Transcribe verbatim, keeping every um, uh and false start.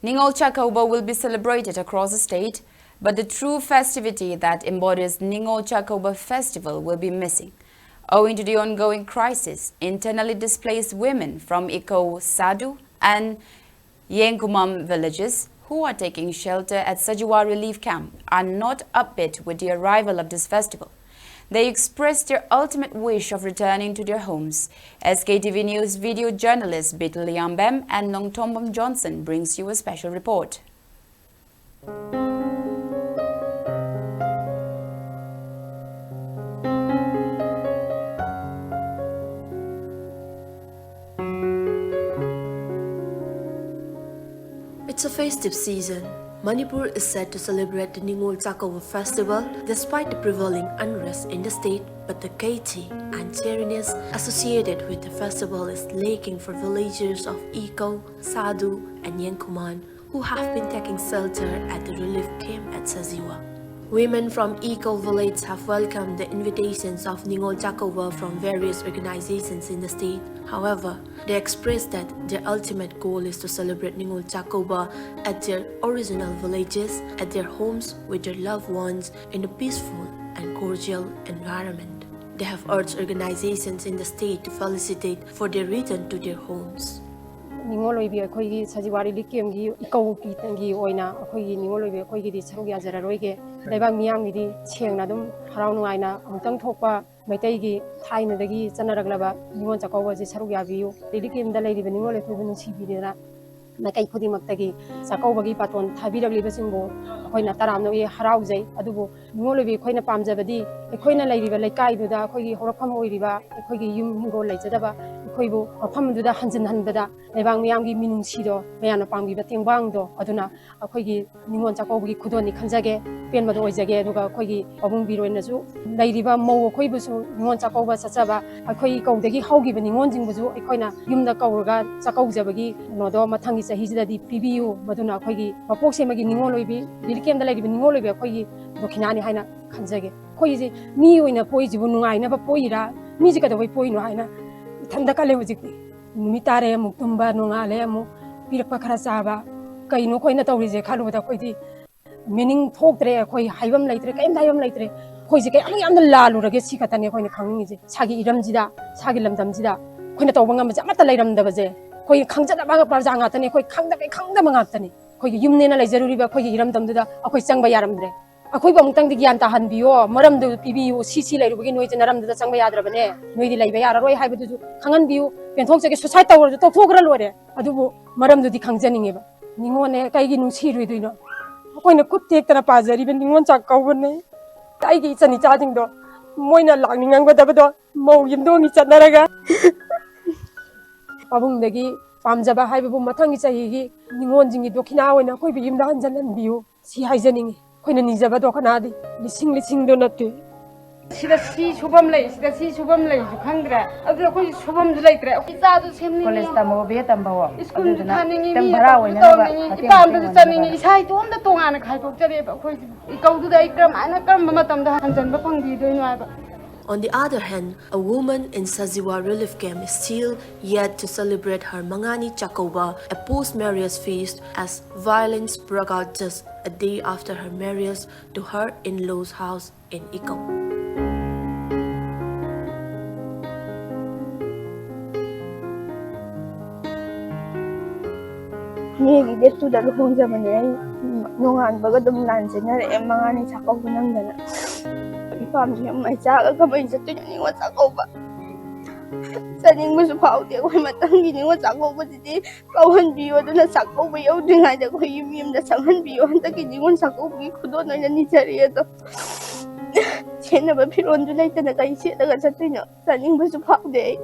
Ningol Chakouba will be celebrated across the state, but the true festivity that embodies Ningol Chakouba festival will be missing, owing to the ongoing crisis. Internally displaced women from Iko Sadu and Yengkumam villages, who are taking shelter at Sajiwa relief camp, are not upbeat with the arrival of this festival. They expressed their ultimate wish of returning to their homes. S K T V News video journalist Beetle Yambem and Nongtombam Johnson brings you a special report. It's a festive season. Manipur is set to celebrate the Ningol Chakouba festival despite the prevailing unrest in the state, but the gaiety and cheeriness associated with the festival is lacking for villagers of Iko, Sadu, and Yengkuman, who have been taking shelter at the relief camp at Sajiwa. Women from Iko village have welcomed the invitations of Ningol Chakouba from various organizations in the state. However, they expressed that their ultimate goal is to celebrate Ningol Chakouba at their original villages, at their homes with their loved ones in a peaceful and cordial environment. They have urged organizations in the state to felicitate for their return to their homes. ꯅꯤꯉꯣꯜ ꯑꯣꯏꯕꯤ ꯑꯩꯈꯣꯏꯒꯤ Sajiwa relief ꯀꯦꯝꯒꯤ ꯏꯀꯧꯒꯤ ꯑꯣꯏꯅ ꯑꯩꯈꯣꯏꯒꯤ ꯅꯤꯉꯣꯜ ꯑꯣꯏꯕꯤ ꯑꯩꯈꯣꯏꯒꯤꯗꯤ ꯁꯔꯨꯛ ꯌꯥꯖꯔꯔꯣꯏꯒꯦ꯫ ꯂꯩꯕꯥꯛ ꯃꯤꯌꯥꯝꯒꯤꯗꯤ ꯁꯦꯡꯅ ꯑꯗꯨꯝ ꯍꯔꯥꯎ ꯅꯨꯡꯉꯥꯏꯅ ꯑꯃꯨꯛꯇꯪ ꯊꯣꯛꯄ ꯃꯩꯇꯩꯒꯤ ꯊꯥꯏꯅꯗꯒꯤ ꯆꯠꯅꯔꯛꯂꯕ ꯅꯤꯉꯣꯜ ꯆꯥꯛꯀꯧꯕ ꯑꯁꯤ ꯁꯔꯨꯛ ꯌꯥꯕꯤꯌꯨ꯫ ꯔꯤꯂꯤꯐ ꯀꯦꯝꯗ ꯂꯩꯔꯤꯕ ꯅꯤꯉꯣꯜ ꯑꯩꯈꯣꯏꯕꯨ ꯅꯨꯡꯁꯤꯕꯤꯗꯨꯅ ꯃꯥꯏꯀꯩ ꯈꯨꯗꯤꯡꯃꯛꯇꯒꯤ ꯆꯥꯛꯀꯧꯕꯒꯤ ꯕꯥꯇꯣꯟ ꯊꯥꯕꯤꯔꯛꯂꯤꯕꯁꯤꯡꯕꯨ ꯑꯩꯈꯣꯏꯅ ꯇꯔꯥꯝꯅ ꯑꯣꯛꯏ, ꯍꯔꯥꯎꯖꯩ꯫ ꯑꯗꯨꯕꯨ ꯅꯤꯉꯣꯜ ꯑꯣꯏꯕꯤ ꯑꯩꯈꯣꯏꯅ ꯄꯥꯝꯖꯕꯗꯤ ꯑꯩꯈꯣꯏꯅ ꯂꯩꯔꯤꯕ ꯂꯩꯀꯥꯏꯗꯨꯗ ꯑꯩꯈꯣꯏꯒꯤ ꯍꯧꯔꯛꯐꯝ ꯑꯣꯏꯔꯤꯕ ꯑꯩꯈꯣꯏꯒꯤ ꯌꯨꯝ ꯍꯤꯡꯒꯣꯜ ꯂꯩꯖꯗꯕ ꯑꯩꯈꯣꯏꯕꯨ ꯃꯐꯝ ꯑꯗꯨꯗ ꯍꯟꯖꯤꯟꯍꯟꯕꯗ ꯂꯩꯕꯥꯛ ꯃꯤꯌꯥꯝꯒꯤ ꯃꯤꯅꯨꯡꯁꯤꯗꯣ, ꯃꯌꯥꯝꯅ ꯄꯥꯝꯕꯤꯕ ꯇꯦꯡꯕꯥꯡꯗꯣ ꯑꯗꯨꯅ ꯑꯩꯈꯣꯏꯒꯤ ꯅꯤꯉꯣꯜ ꯆꯥꯛꯀꯧꯕꯒꯤ ꯈꯨꯗꯣꯜꯅꯤ ꯈꯟꯖꯒꯦ꯫ ꯄꯦꯟꯕꯗꯣ ꯑꯣꯏꯖꯒꯦ꯫ ꯑꯗꯨꯒ ꯑꯩꯈꯣꯏꯒꯤ ꯄꯥꯕꯨꯡ ꯕꯤꯔꯣꯏꯅꯁꯨ ꯂꯩꯔꯤꯕ ꯃꯧ ꯑꯩꯈꯣꯏꯕꯨꯁꯨ ꯅꯤꯉꯣꯜ ꯆꯥꯛꯀꯧꯕ ꯆꯠꯆꯕ, ꯑꯩꯈꯣꯏ ꯀꯧꯗꯒꯤ ꯍꯧꯈꯤꯕ ꯅꯤꯉꯣꯜꯁꯤꯡꯕꯨꯁꯨ ꯑꯩꯈꯣꯏꯅ ꯌꯨꯝꯗ ꯀꯧꯔꯒ ꯆꯥꯛꯀꯧꯖꯕꯒꯤ ꯀꯩꯅꯣꯗꯣ ꯃꯊꯪꯒꯤ ꯆꯍꯤꯁꯤꯗꯗꯤ ꯄꯤꯕꯤꯌꯨ꯫ ꯃꯗꯨꯅ ꯑꯩꯈꯣꯏꯒꯤ ꯃꯄꯣꯛ ꯁꯦꯝꯕꯒꯤ ꯅꯤꯉꯣꯜ ꯑꯣꯏꯕꯤ, ꯔꯤꯂꯤꯐ ꯀꯦꯝꯗ ꯂꯩꯔꯤꯕ ꯅꯤꯉꯣꯜ ꯑꯣꯏꯕꯤ ꯑꯩꯈꯣꯏꯒꯤ ꯗꯣꯈꯤꯅꯥꯅꯤ ꯍꯥꯏꯅ ꯈꯟꯖꯒꯦ꯫ ꯑꯩꯈꯣꯏꯁꯦ ꯃꯤ ꯑꯣꯏꯅ ꯄꯣꯛꯏꯁꯤꯕꯨ ꯅꯨꯡꯉꯥꯏꯅꯕ ꯄꯣꯛꯏꯔꯥ, ꯃꯤꯁꯦ ꯀꯩꯗꯧꯕꯩ ꯄꯣꯛꯏꯅꯣ ꯍꯥꯏꯅ ꯏꯊꯟꯇ ꯈꯜꯂꯦ ꯍꯧꯖꯤꯛꯇꯤ꯫ ꯅꯨꯃꯤꯠ ꯇꯥꯔꯦ ꯑꯃꯨꯛ ꯇꯨꯝꯕ, ꯅꯣꯡꯉꯥꯜꯂꯦ ꯑꯃꯨꯛ ꯄꯤꯔꯛꯄ ꯈꯔ ꯆꯥꯕ, ꯀꯩꯅꯣ ꯑꯩꯈꯣꯏꯅ ꯇꯧꯔꯤꯁꯦ ꯈꯜꯂꯨꯕꯗ ꯑꯩꯈꯣꯏꯗꯤ meaning ꯊꯣꯛꯇ꯭ꯔꯦ꯫ ꯑꯩꯈꯣꯏ ꯍꯥꯏꯐꯝ ꯂꯩꯇ꯭ꯔꯦ, ꯀꯔꯤꯝꯇ ꯍꯥꯏꯐꯝ ꯂꯩꯇ꯭ꯔꯦ꯫ ꯑꯩꯈꯣꯏꯁꯦ ꯀꯌꯥꯃꯨꯛ ꯌꯥꯝꯅ ꯂꯥꯜꯂꯨꯔꯒꯦ, ꯁꯤ ꯈꯛꯇꯅꯦ ꯑꯩꯈꯣꯏꯅ ꯈꯪꯅꯤꯡꯉꯤꯁꯦ꯫ ꯏꯁꯥꯒꯤ ꯏꯔꯝꯁꯤꯗ, ꯏꯁꯥꯒꯤ ꯂꯝꯗꯝꯁꯤꯗ ꯑꯩꯈꯣꯏꯅ ꯇꯧꯕ ꯉꯝꯕꯁꯦ ꯑꯃꯠꯇ ꯂꯩꯔꯝꯗꯕꯁꯦ꯫ ꯑꯩꯈꯣꯏ ꯈꯪꯖꯗꯕ ꯄ꯭ꯔꯖꯥ ꯉꯥꯛꯇꯅꯦ, ꯑꯩꯈꯣꯏ ꯈꯪꯗꯕꯩ ꯈꯪꯗꯕ ꯉꯥꯛꯇꯅꯦ꯫ ꯑꯩꯈꯣꯏꯒꯤ ꯌꯨꯝꯅꯦꯅ ꯂꯩꯖꯔꯨꯔꯤꯕ ꯑꯩꯈꯣꯏꯒꯤ ꯏꯔꯝꯗꯝꯗꯨꯗ ꯑꯩꯈꯣꯏ ꯆꯪꯕ ꯌꯥꯔꯝꯗ꯭ꯔꯦ꯫ ꯑꯩꯈꯣꯏꯕꯨ ꯑꯃꯨꯛꯇꯪꯗꯤ ꯒ꯭ꯌꯥꯟ ꯇꯥꯍꯟꯕꯤꯌꯣ, ꯃꯔꯝꯗꯨ ꯄꯤꯕꯤꯌꯨ꯫ ꯁꯤ ꯁꯤ ꯂꯩꯔꯨꯕꯒꯤ ꯅꯣꯏꯁꯦ ꯅꯔꯝꯗꯨꯗ ꯆꯪꯕ ꯌꯥꯗ꯭ꯔꯕꯅꯦ, ꯅꯣꯏꯗꯤ ꯂꯩꯕ ꯌꯥꯔꯔꯣꯏ ꯍꯥꯏꯕꯗꯨꯁꯨ ꯈꯪꯍꯟꯕꯤꯌꯨ꯫ ꯄꯦꯟꯊꯣꯛꯆꯒꯦ, suicide ꯇꯧꯔꯁꯨ ꯇꯧꯊꯣꯛꯈ꯭ꯔ ꯂꯣꯏꯔꯦ, ꯑꯗꯨꯕꯨ ꯃꯔꯝꯗꯨꯗꯤ ꯈꯪꯖꯅꯤꯡꯉꯦꯕ꯫ ꯅꯤꯉꯣꯜꯅꯦ ꯀꯩꯒꯤ ꯅꯨꯡꯁꯤꯔꯣꯏꯗꯣꯏꯅꯣ? ꯑꯩꯈꯣꯏꯅ ꯈꯨꯠ ꯊꯦꯛꯇꯅ ꯄꯥꯖꯔꯤꯕ ꯅꯤꯉꯣꯜ ꯆꯥꯛꯀꯧꯕꯅꯦ꯫ ꯑꯩꯒꯤ ꯏꯆꯟ ꯏꯆꯥꯁꯤꯡꯗꯣ ꯃꯣꯏꯅ ꯂꯥꯛꯅꯤꯡꯉꯝꯒꯗꯕꯗꯣ ꯃꯧ ꯌꯨꯝꯗꯣꯡꯒꯤ ꯆꯠꯅꯔꯒ ꯄꯥꯕꯨꯡꯗꯒꯤ ꯄꯥꯝꯖꯕ ꯍꯥꯏꯕꯕꯨ ꯃꯊꯪꯒꯤ ꯆꯍꯤꯒꯤ ꯅꯤꯉꯣꯜꯁꯤꯡꯒꯤ ꯗꯣꯈꯤꯅꯥ ꯑꯣꯏꯅ ꯑꯩꯈꯣꯏꯕꯨ ꯌꯨꯝꯗ ꯍꯟꯖꯤꯜꯍꯟꯕꯤꯌꯨ꯫ ꯁꯤ ꯍꯥꯏꯖꯅꯤꯡꯉꯤ꯫ ꯑꯩꯈꯣꯏꯅ ꯅꯤꯖꯕ ꯗꯣꯈꯅꯥꯗꯤ ꯂꯤꯁꯤꯡ ꯂꯤꯁꯤꯡꯗꯣ ꯅꯠꯇꯦ꯫ ꯁꯤꯗ ꯁꯤ ꯁꯨꯐꯝ ꯂꯩ, ꯁꯤꯗ ꯁꯤ ꯁꯨꯐꯝ ꯂꯩꯁꯨ ꯈꯪꯗ꯭ꯔꯦ꯫ ꯑꯗꯨꯗ ꯑꯩꯈꯣꯏꯁꯨ ꯁꯨꯐꯝꯁꯨ ꯂꯩꯇ꯭ꯔꯦ꯫ ꯏꯆꯥꯁꯨ ꯁꯦꯝꯅꯤꯡꯉꯤ, ꯀꯣꯂꯦꯖ ꯇꯝꯕꯋꯣ, ꯕꯤ ꯑꯦ ꯇꯝꯕꯋꯣ꯫ ꯁ꯭ꯀꯨꯜꯁꯨ ꯑꯗꯨꯗꯨꯅ ꯊꯥꯅꯤꯡꯉꯤ, ꯈꯤꯇꯪ ꯃꯤ ꯚꯔꯥ ꯑꯆꯧꯕꯁꯨ ꯑꯣꯏꯅꯅꯕ ꯇꯧꯅꯤꯡꯉꯤ, ꯃꯇꯦꯡ ꯏꯄꯥꯝꯗꯁꯨ ꯃꯇꯦꯡ ꯆꯠꯅꯤꯡꯉꯤ꯫ ꯑꯣꯏꯅꯕ꯫ ꯏꯁꯥ ꯏꯇꯣꯝꯇ ꯇꯣꯉꯥꯟꯅ ꯈꯥꯏꯗꯣꯛꯆꯔꯦꯕ꯫ ꯑꯩꯈꯣꯏ ꯏꯀꯧꯗꯨꯗ ꯑꯩ ꯀꯔꯝꯍꯥꯏꯅ, ꯀꯔꯝꯕ ꯃꯇꯝꯗ ꯍꯟꯖꯤꯟꯕ ꯐꯪꯈꯤꯗꯣꯏꯅꯣ ꯍꯥꯏꯕ꯫ On the other hand, a woman in Saziwa relief camp is still yet to celebrate her Mangani Chakouba, a post-marriage feast, as violence broke out just a day after her marriage to her in-laws' house in Ikou. ꯃꯦꯒꯤ date ꯇꯨꯗ ꯂꯨꯍꯣꯡꯖꯕꯅꯦ꯫ ꯑꯩ ꯅꯣꯡꯉꯥꯟꯕꯒ ꯑꯗꯨꯝ line ꯆꯦꯟꯅꯔꯛꯑꯦ, ꯃꯉꯥꯅꯤ ꯆꯥꯛꯀꯧꯕ ꯅꯪꯗꯅ꯫ ꯏꯄꯥꯝꯁꯦ ꯌꯥꯝ ꯃꯩ ꯆꯥꯛꯑꯒ ꯀꯃꯥꯏꯅ ꯆꯠꯇꯣꯏꯅꯣ ꯅꯤꯉꯣꯜ ꯆꯥꯛꯀꯧꯕ? ꯆꯠꯅꯤꯡꯕꯁꯨ ꯐꯥꯎꯗꯦ꯫ ꯑꯩꯈꯣꯏ ꯃꯊꯪꯒꯤ ꯅꯤꯉꯣꯜ ꯆꯥꯛꯀꯧꯕꯁꯤꯗꯤ ꯀꯧꯍꯟꯕꯤꯌꯣ, ꯑꯗꯨꯅ ꯆꯥꯛꯀꯧꯕ ꯌꯧꯗ꯭ꯔꯤꯉꯩꯗ ꯑꯩꯈꯣꯏ ꯌꯨꯝ ꯌꯨꯝꯗ ꯆꯪꯍꯟꯕꯤꯌꯣ꯫ ꯍꯟꯗꯛꯀꯤ ꯅꯤꯉꯣꯜ ꯆꯥꯛꯀꯧꯕꯒꯤ ꯈꯨꯗꯣꯜ ꯑꯣꯏꯅ ꯅꯤꯖꯔꯤ ꯑꯗꯣ꯫ ꯁꯦꯠꯅꯕ ꯐꯤꯔꯣꯜꯁꯨ ꯂꯩꯇꯅ ꯀꯩ ꯁꯦꯠꯂꯒ ꯆꯠꯇꯣꯏꯅꯣ? ꯆꯠꯅꯤꯡꯕꯁꯨ ꯐꯥꯎꯗꯦ ꯑꯩ꯫